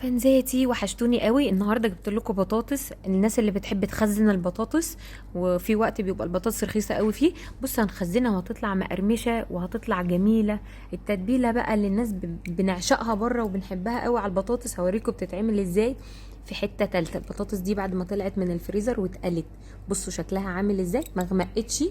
فانزاتي وحشتوني قوي. النهارده جبت لكم بطاطس. الناس اللي بتحب تخزن البطاطس، وفي وقت بيبقى البطاطس رخيصة قوي فيه، بص هنخزنها وهتطلع مقرمشه وهتطلع جميلة. التتبيله بقى اللي الناس بنعشقها بره وبنحبها قوي على البطاطس، هوريكم بتتعمل ازاي. في حتة تالتة البطاطس دي بعد ما طلعت من الفريزر واتقلت، بصوا شكلها عامل ازاي، ما غمقتش،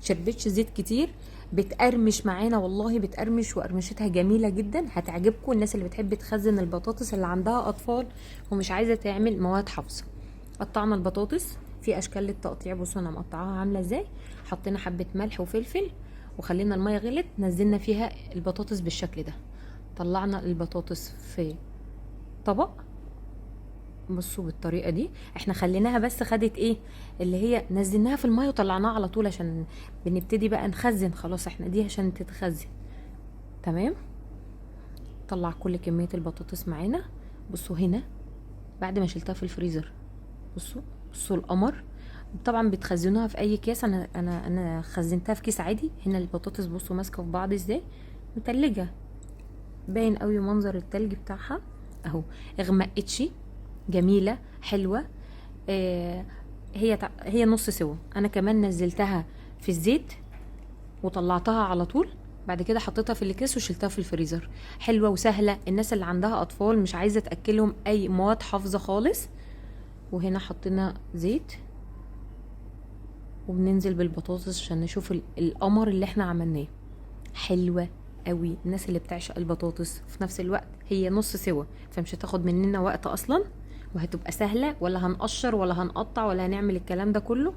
شربتش زيت كتير، بتقرمش معانا والله، بتقرمش وقرمشتها جميلة جدا. هتعجبكم الناس اللي بتحب تخزن البطاطس، اللي عندها اطفال ومش عايزه تعمل مواد حافظه. قطعنا البطاطس في اشكال للتقطيع، بصوا انا مقطعاها عامله ازاي. حطينا حبه ملح وفلفل وخلينا المية غلت، نزلنا فيها البطاطس بالشكل ده. طلعنا البطاطس في طبق، بصوا بالطريقة دي. احنا خليناها بس خدت ايه اللي هي نزلناها في المية وطلعناها على طول، عشان بنبتدي بقى نخزن خلاص، احنا دي عشان تتخزن. تمام، طلع كل كمية البطاطس معانا. بصوا هنا بعد ما شلتها في الفريزر، بصوا القمر. طبعا بتخزنوها في اي اكياس، انا خزنتها في كيس عادي. هنا البطاطس بصوا ماسكه في بعض ازاي، متلجه، باين قوي منظر التلج بتاعها اهو، اغمقتش، جميلة حلوة. هي نص سوا. انا كمان نزلتها في الزيت وطلعتها على طول، بعد كده حطيتها في الاكياس وشلتها في الفريزر. حلوة وسهلة، الناس اللي عندها اطفال مش عايزه تاكلهم اي مواد حافظه خالص. وهنا حطينا زيت وبننزل بالبطاطس عشان نشوف القمر اللي احنا عملناه. حلوة قوي، الناس اللي بتعشق البطاطس. في نفس الوقت هي نص سوا، فمش هتاخد مننا وقت اصلا، وهتبقى سهلة، ولا هنقشر ولا هنقطع ولا هنعمل الكلام ده كله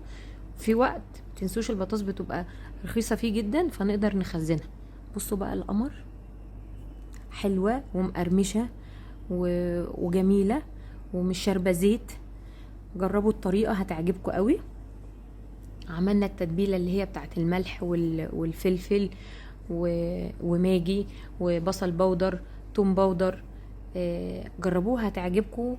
في وقت. متنسوش البطاطس بتبقى رخيصة فيه جدا، فنقدر نخزنها. بصوا بقى القمر، حلوة ومقرمشه وجميلة ومش شاربه زيت. جربوا الطريقة هتعجبكم قوي. عملنا التتبيله اللي هي بتاعت الملح والفلفل وماجي وبصل بودر، توم بودر. جربوها هتعجبكم.